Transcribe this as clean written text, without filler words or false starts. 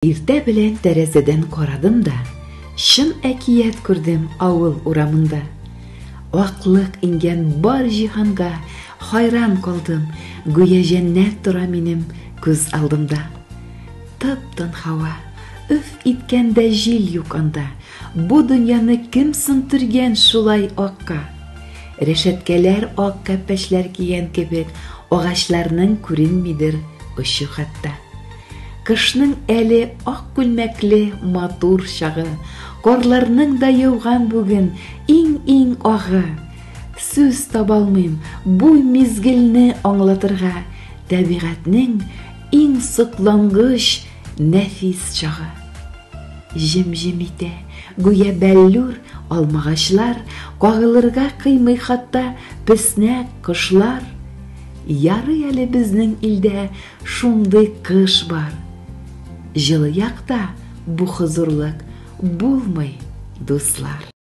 Иртә белән тәрәзәдән карадым да, Чын әкият күрдем авыл урамында. Аклык иңгән бар җиһанга Хайран калдым, гүя җәннәт тора минем күз алдымда. Тып-тын һава, өф иткән дә җил юк анда, Бу дөньяны кем соң төргән шулай акка? Рәшәткәләр ак кәпәчләр кигән кебек, Агачларның күренмидер очы хәтта. Кышның әле ак күлмәкле матур чагы, Карларның да яуган бүген иң-иң агы. Сүз табалмыйм бу мизгелне аңлатырга, Табигатьнең иң соклангыч нәфис чагы. Җем-җем итә, гүя бәллүр алмагачлар, Кагылырга кыймый хатта песнәк, кошлар. Ярый әле безнең илдә Шундый кыш бар. Җылы якта бу хозурлык булмый, дуслар.